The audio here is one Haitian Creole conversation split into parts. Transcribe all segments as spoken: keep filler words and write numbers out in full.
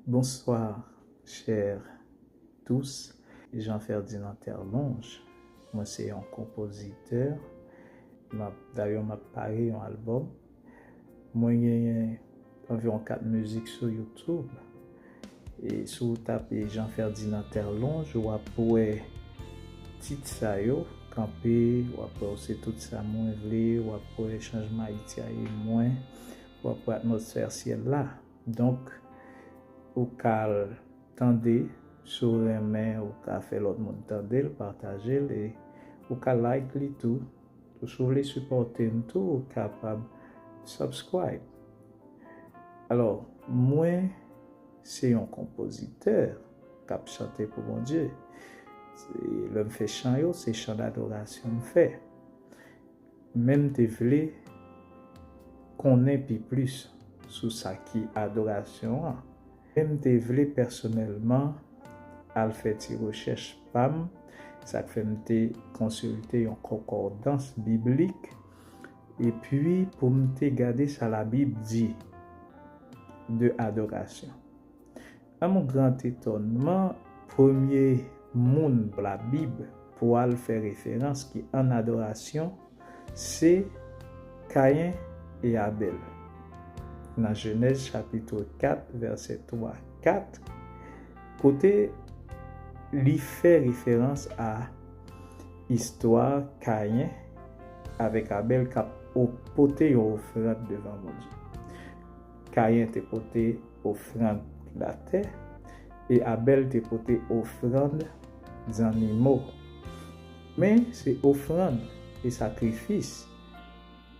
Bonsoir, chers tous. Jean Ferdinand Terlonge. Mwen se yon konpozitè. M ap, dayè, m ap pare yon albòm. Mwen genyen anviwon kat mizik sou YouTube. E si w tape Jean Ferdinand Terlonge, w ap wè tit sa yo kanpe, w ap wè se tout sa mwen vle, w ap wè chanjman Ayiti a ye mwen, w ap wè atmosfè syèl la. Donk, ou ka al tande, si w renmen, ou ka fè lòt moun tande l, pataje l, e ou ka like li tou. Si w vle sipòte m tou, ou kapab subscribe. Alò, mwen se yon konpozitè k ap chante pou Bondye. Se, lè m fè chan yo, se chan dadorasyon m fè. Men m te vle konnen pi plis sou sa ki adorasyon an. Men m te vle pèsonèlman al fè ti rechèch pa m, sa k fè m te konsilte yon konkòdans biblik, epi pou m te gade sa Labib di de adorasyon. A mon grand étonnement, premye moun Labib pral fè referans ki an adorasyon, se Kayen e Abèl. Nan Jenèz chapit kat, vèsè twa, kat, kote li fè referans a istwa Kayen avèk Abèl k ap o-, pote yon ofrann devan Bondye. Kayen te pote ofrann latè e Abèl te pote ofrann zannimo. Men se ofrann e sakrifis.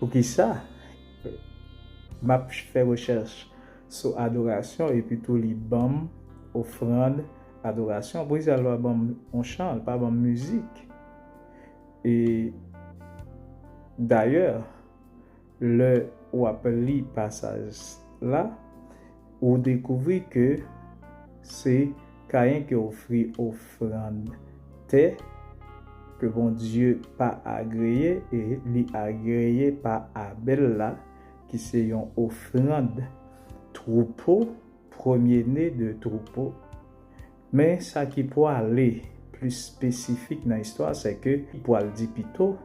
Poukisa m ap fè rechèch sou adorasyon epi tou li ban m ofrann adorasyon? Poukisa l pa ban m yon chan, l pa ban m mizik? E dayè, lè w ap li pasaj la, ou dekouvri ke se Kayen ki ofri ofrann tè ke Bondye pa agreye, e li agreye pa Abèl la, ki se yon ofrann twoupo, premye ne de twoupo. Men sa ki pwale plis espesifik nan istwa, se ke li pwal di pito,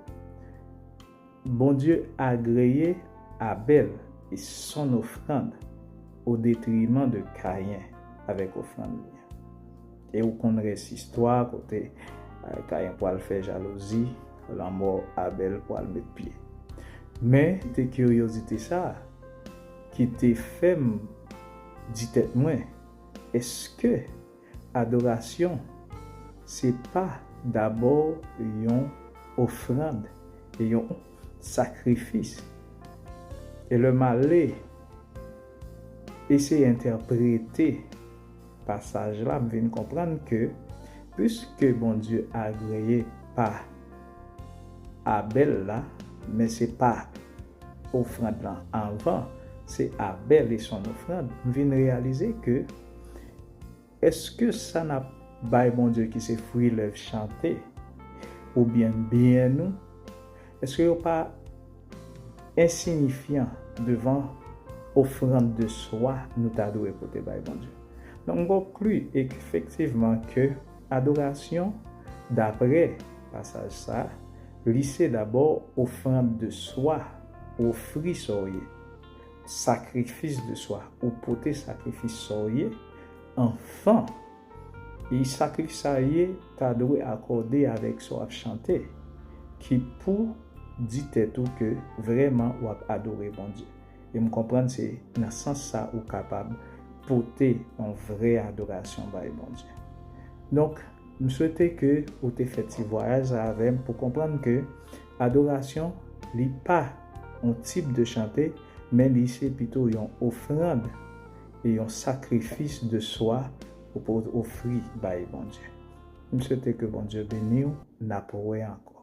Bondye agreye Abèl e son ofrann o detriman de Kayen avèk ofrann li an. E ou konn rès istwa kote, eh, Kayen pwal fè jalouzi, lanmò Abèl pwal met pye. Men, te kiryozite sa a ki te fè m di tèt mwen, èske adorasyon se pa dabò yon ofrann e yon sakrifis? E lè m ale eseye entèprete pasaj la, m vin konprann ke piske Bondye agreye pa Abèl la, men se pa ofrann lan anvan, se Abèl e son ofrann, m vin reyalize ke èske sa n ap bay Bondye ki se fwi lèv chante, oubyen byen nou, èske yo pa ensinifyan devan ofrann de swa nou ta dwe pote bay Bondye? Donk, m konkli efektivman ke adorasyon, daprè pasaj sa a, li se dabò ofrann de swa, ofri sa w ye, sakrifis de swa, ou pote sakrifis sa w ye, anvan, e sakrifis sa ye ta dwe akòde avèk sa w ap chante, ki pou di tèt ou ke vrèman w ap adore Bondye. E m konprann se nan sans sa ou kapab pote yon vrè adorasyon bay Bondye. Donk, m swete ke ou te fè ti vwayaj sa avè m pou konprann ke adorasyon, li pa yon tip de chante, men li se pito yon ofrann e yon sakrifis de swa ou pou ofri bay Bondye. M swete ke Bondye beni w, n ap wè ankò.